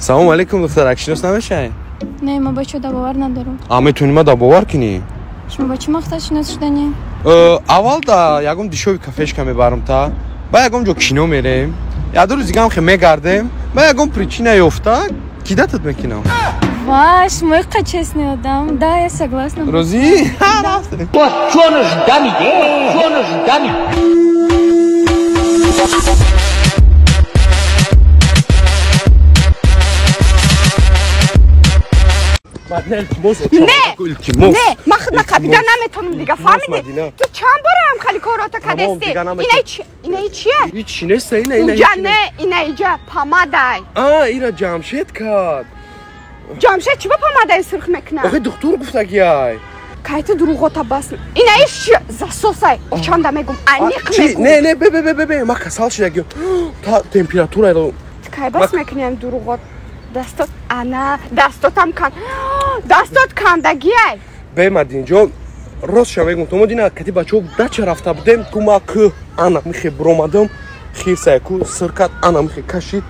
Салом алейкум, духтарак, шинос намешавем? Не, ма ба чо да бовар надорам. А метавонӣ ма да бовар кунӣ? Шумо ба чӣ мақсад шинос шуданӣ? Аввал да ягон дешёвый кафешка мебарам та, ба ягон ҷо кино мерем, як ду рӯз дигам хе мегардем, ба ягон причина ёфта кидатат мекунам. Ва, шумо иқа честный одам. Да, я согласна. Розӣ? Рафтем. Не, не, ман худма қабида наметонам дига, фаҳмидӣ? Ту чанд бораам хали корота кадести? Инаи чия? Ҳичи неста, ина ина. Уҷа не, ина иҷа помадай. А, ира Ҷамшед кард. Ҷамшед чӣ ба помадаи сурх мекунад? Охи духтур гуфтагиай. Кай ту дурӯғота бас. Инаи чия? Засосай. Очанда мегум, аниқ мегум. Не, не, бе, бе, бе, бе, ман касал шудагиам. Та температура. Ту кай бас мекунӣ дурӯғот? Дастот ана, дастотам кан. Дастот кандагиай. Бе, Мадинҷон, ростша мегум, то мо дина кати бачаҳо дача рафта будем, ку ма кӯ ана михе буромадам, хирсая ку сир кард, ана михе кашид,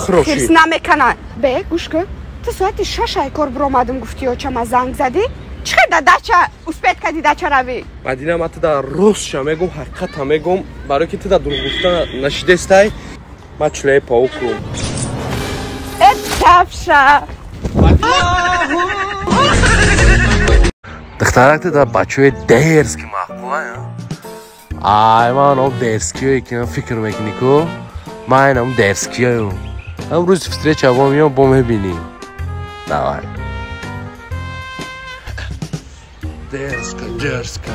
хирошид. Хирс намекана. Бе, гӯш кун. Ту соати 6 кор буромадам гуфти, очама занг задӣ? Чӣ хел да дача успеть кади дача равӣ? Мадина, ма ту да ростша мегум, ҳақиқата мегум, барои ки ту да дурӯғ гуфта нашидестай, ма чӯлаи пауку. Тавша. Духтарак ту да бачаҳои дерзки маъқулая? Ай, ман об дерзкиое ки фикр мекунӣ ку, ман инам дерзкиёю. Ам рӯзи встреча бо меём, бо мебинӣ. Давай. Дерзка, дерзка.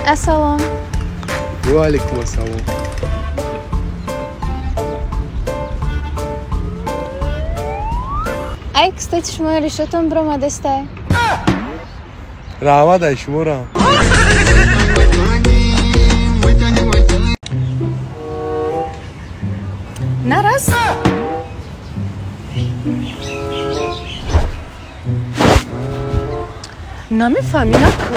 Ассалом. Ва алейкум ассалом. Ай, кстати, шумо решотон биромадестай. Раҳмат ай шуморо. Нарас. Намефаҳмӣ наку?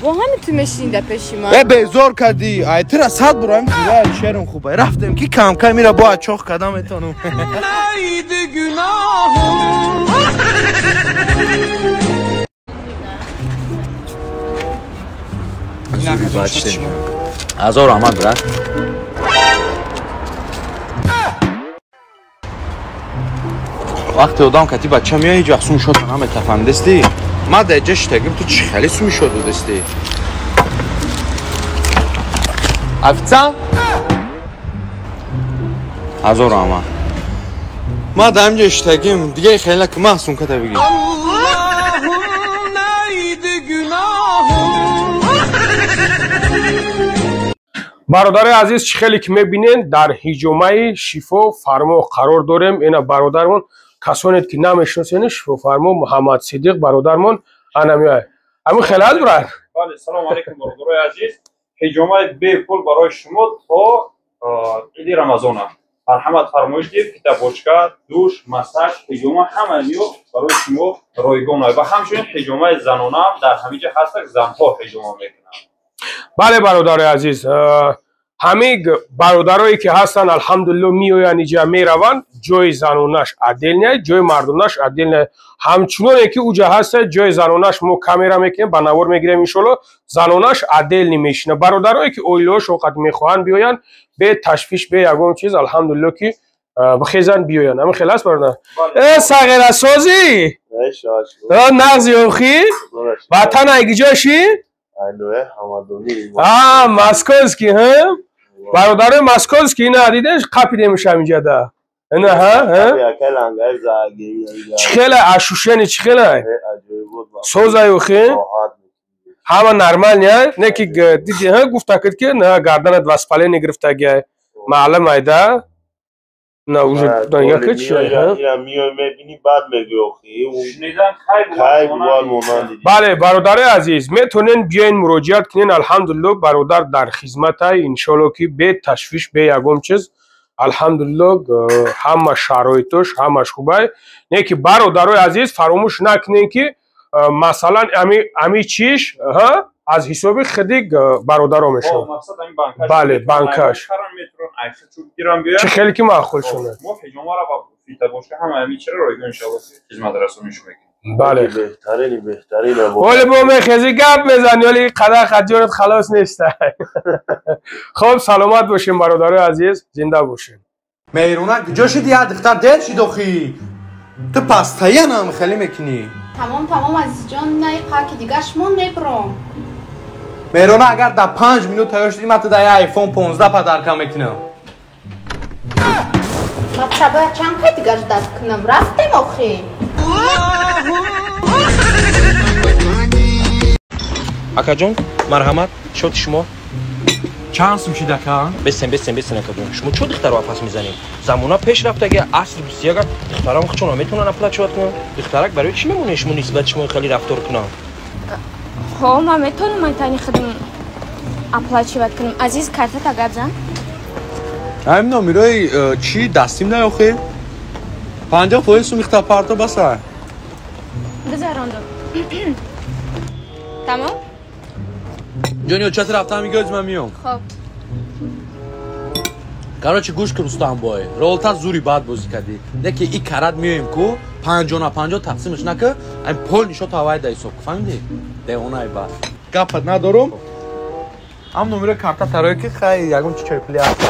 Бо ҳами ту мешинӣ дар пеши ман? Э, безор кардӣ. Ай, тура сад буроем, ай шерм хуб. Рафтем ки камкам ира бояд чоқ кардам метонам. Азор раҳмат, брат. Вақте одам кати бача меояд, ҳеҷ вақт сум шода наметафандестӣ. Ма дар ҷа шитагим, ту чӣ хеле суми шод додестӣ? Официант? Азор раҳмат. Ма дар ҳамин ҷо шитагим, дига хеле наки, ман сумката бигир. Бародари азиз, чӣ хеле ки мебинед, дар ҳиҷомаи Шифо Фармо қарор дорем. Ина бародармон, касоне ки намешиносед, Шифофармо Муҳаммад Сидиқ бародармон ана меояд. Ҳамин хеле аст, брат? Бале, салому алейкум, бародарои азиз. Ҳиҷомаи бепул барои шумо то иди Рамазона. Марҳамат, фармоиш диҳед, китобочка, душ, массаж, ҳиҷома ҳамаи миё барои шумо ройгон ва ҳамчунин ҳиҷомаи занонаам дар ҳамин ҷо ҳастак, занҳо ҳиҷома мекунанд. Бале, бародарои азиз, ҳамин бародарое ки ҳастанд, алҳамдулилло, меоянд иҷа, мераванд, ҷои занонаш отдельная, ҷои мардонаш отдельная. Ҳамчуноне ки уҷа ҳаста, ҷои занонаш мо камера мекунем, ба навор мегирем, иншолло, занонаш отдельный мешина. Бародарое ки оилаҳошон қад мехоҳанд биёянд, бе ташвиш, бе ягон чиз, алҳамдулилло, ки бихезанд биёянд. Ҳамин хел аст, бародар? Э, сағирасозӣ? Нағзи охӣ? Ватан айгиҷошӣ? А, московский, ҳа? Бародарои московский, ина дидеш, қапидемш ҳаминҷада. Ина, ҳа, ҳа? Чӣ хеле ашушени, чӣ хеле? Созай охи? Ҳама нормально, не ки диди, ҳа, гуфта кид ки на гарданат воспаление гирифтагиай. Маълум айда. На уже дунё ки чӣ, ҳа? Бале, бародари азиз, метавонед биёен муроҷиат кунед, алҳамдулилло, бародар дар хизматай, иншолло ки бе ташвиш, бе ягон чиз. Алҳамдулилло, ҳама шароитош ҳамаш хубай. Не ки бародарои азиз, фаромӯш накунем ки масалан ами чиш аз ҳисоби худи бародаро мешавад. Бале, банкаш. Чӣ хеле ки маъқул шуд. Мо ҳиҷомаро ба фитабошка ҳама ами чиро ройгон иншоалло хизматрасонӣ мекунем. Бале. Беҳтарини беҳтарин. Оли бо мехези гап мезани, оли қадар хаҷорат халос нест. Хоб, саломат бошем бародарои азиз, зинда бошем. Меҳруна, куҷо шуди? Я духтар дер шид охи. Ту пастаянам хеле мекунӣ. Тамом, тамом азизҷон, най қаки дигар шумо мебром. Меҳруна, агар дар 5 минут тайёр шудӣ, ман ту дар я iPhone 15 падарка мекунам. Ман бояд чанд қай дигар ждат кунам? Рафтем охи. Акаҷон, марҳамат, шоти шумо. Чанд сум шид, ака? Бесен, бесен, бесен, акаҷон. Шумо чо духтаро пас мезанед? Замона пеш рафтаги, аср 21, духтарам хучона метавонанд оплачивать кунанд. Духтарак барои чӣ мемонед шумо нисбат шумо хеле рафтор кунанд? Хо, ман метавонам айтани худам оплачивать кунам. Азиз, картата гап зан. Ҳамин номерои чӣ дастим най охир? 50% сум ихта парто баса. Гузарондум. Тамом? Ҷони очати рафтам, мегӯяд ман миём. Хоб. Короче, гӯш кун, Рустамбой. Ролта зури бад бозӣ кардӣ. Не ки и карат миёем ку, 50 на 50 тақсимаш нака, ай пол нишо тавай да ҳисоб ку, фаҳмидӣ? Девонай бад. Гапат надорум. Ам номерои карта тарое ки хай ягон чи чой пули аст.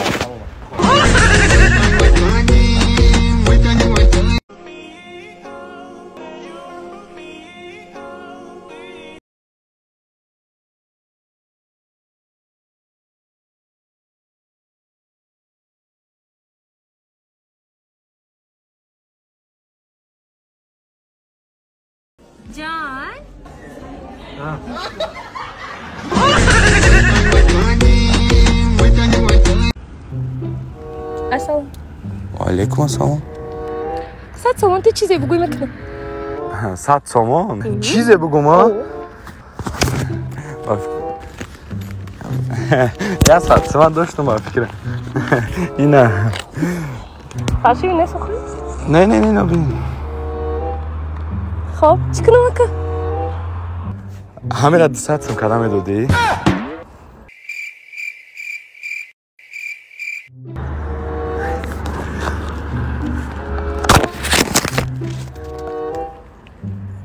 Ҷон? Ассалом. Алейкум ассалом. 100 сомон, ту чизе бугӯй мекунам. 100 сомон? Чизе бугум, а? Я 100 сомон доштум, ба фикрам. Ина. Фарши несохӣ? Не, не, не, не, бин. Хоб, чӣ кунам ака? Ҳамера 200 сум када медодӣ?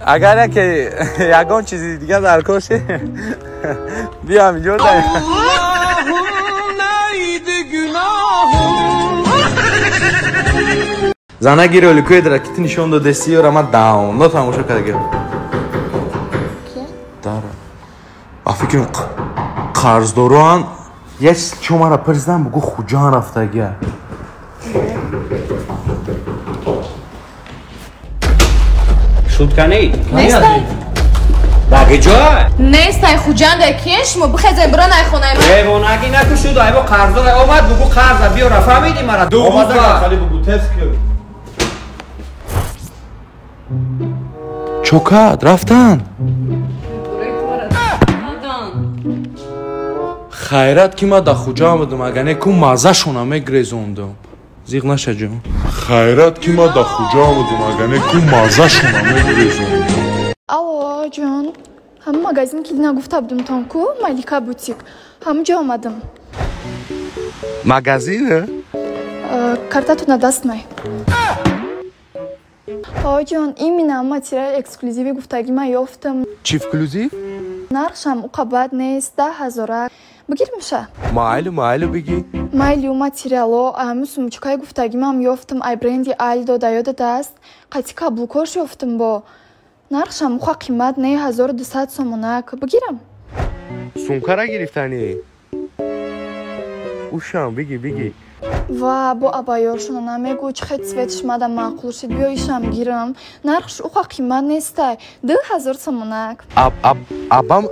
Агар яке ягон чизи дигар дар кор ши, биям инҷо. Занаги роликое дара ки ту нишон додеси, ёра ман давно тамошо кардагиам. Дара. Ба фикрам қарздороан як чо мара пирсидан, бугӯ Хуҷанд рафтагия. Шутканӣ? Нестай. Багиҷой? Нестай, Хуҷанда киен шумо бихезай бира най хонаи ман. Девонаги накушуд, айбо қарздор омад, бугӯ қарза биёра, фаҳмидӣ мара? Ду рӯз хали бугӯ тез ки. Чо кард? Рафтан? Хайрат ки ман дар Хуҷанд будам, агар не ку маззашона мегрезондам. Зиғ наша ҷон. Хайрат ки ман дар Хуҷанд будам, агар не ку маззашона мегрезондам. Алло, ҷон. Ҳамун магазин ки нагуфта будумтон ку, Малика бутик. Ҳамун ҷо омадам. Магазин? Картатона даст май. Ҷон, именно материал эксклюзиви гуфтагӣ ман ёфтам. Чӣ эксклюзив? Нархшам уқабат нест, 10 ҳазора. Бигирмша? Майлу, майлу бигӣ. Майлю материало, ҳамун сумочкаи гуфтагӣ ман ёфтам, ай бренди Альдо да ёдат аст. Қати каблукош ёфтам бо. Нархшам уқа қимат не, 1200 сомонак. Бигирам? Сумкара гирифтанӣ? Ушам, бигӣ, бигӣ. Ва бо абайёршона намегӯ, чӣ хел цветш мада маъқул шид, биё ишам гирам. Нархш уқа қимат нестай, 2000 сомонак. Абам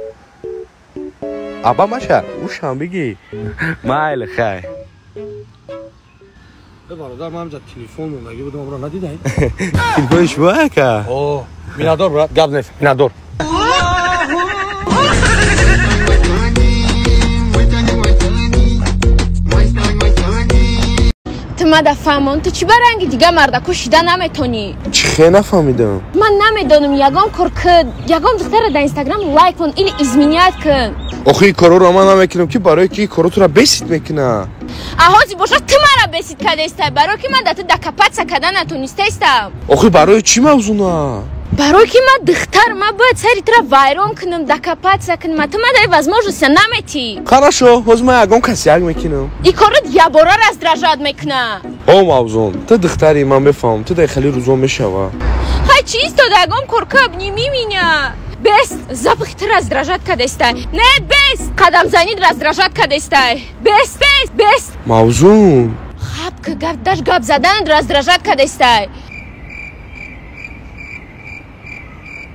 абамаша, ушам бигӣ. Майли, хай. Бародар, ман ҳамҷа телефон мондагӣ будам, амро надидай? Телефони шумо ака? О, миннатдор, брат, гап нест, миннатдор. Ту мада фаҳмон, ту чӣ ба ранги дига мардако шида наметонӣ? Чӣ хе нафаҳмидам? Ман намедонам, ягон кор кун, ягон духтара дар инстаграм лайк кун или изменять кун. Охи ин корҳоро ман намекунам, ки барое ки ин корҳо тура бесид мекуна. Аҳози боша ту мара бесид кардестай, барое ки ман да ту докопаться карда натонистаистам. Охи барои чӣ мавзуна? Барое ки ман духтар, ман бояд сари тура вайрон кунам, докопаться кунам, а ту ман даи возможности наметӣ. Хорошо, ҳозир ман ягон касяк мекунам. Ин корот ябора раздражать мекуна. О мавзун, ту духтари, ман мефаҳмам, ту дай хеле рӯзо мешава. Хай чӣ истода, ягон кор ка, обними меня. Бес, запахи ту раздражать кардестай. Не, бес, қадамзанит раздражать кардестай. Бес, бес, бес. Мавзун. Хаб ка гап, даш гап заданат раздражать кардестай.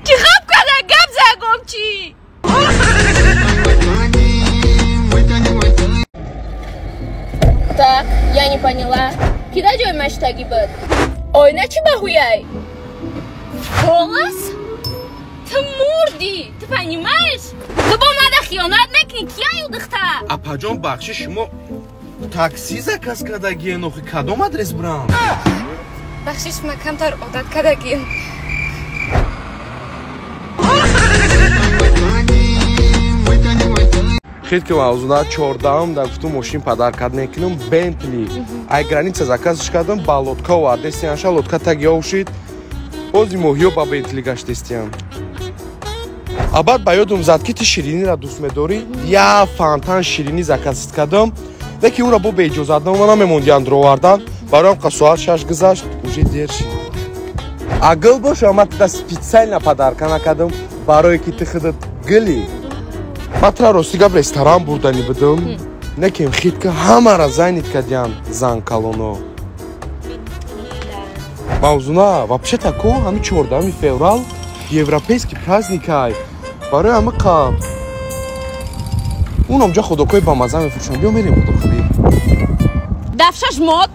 Чӣ хаб када гап загом чӣ? Так, я не поняла. Кида ҷой маштаги буд? Ойна чӣ ба ҳуяй? Голос? Ту мурдӣ, ту понимаешь? Ту бо мада хиёнат мекунӣ, кияю духтар? Апаҷон, бахши, шумо такси заказ кардагиен, охи кадом адрес бурам? Бахшиш, ман камтар одат кардагием. Хит ки мавзуна 14-ам дар гуфтум мошин падаркат мекунам, Бентли. Ай граница заказш кардам, ба лодка овардестиянша, лодка таги овшид. Ози моҳиё ба Бентли гаштестиям. А баъд ба ёдум зад, ки ту ширинира дӯст медорӣ, я фонтан ширинӣ заказ кардам, лекин ӯра бо беиҷозатнома намемондиянд ровардан. Бароям қа соат 6 гузашт, уже дер шид. А гул боша, ман туда специально подарка накардам, барое ки ту худат гулӣ. Ман тура рости гап ресторан бурданӣ будам, некем хит ки ҳамара занит кардиям зан калоно. Мавзуна, вообще тако ҳами 14 феврал европейский праздник ай. Барои ҳами қа унам ҷа худокои бамаза мефурӯшам. Биё мерем худохӯрӣ. Дафшаш мод.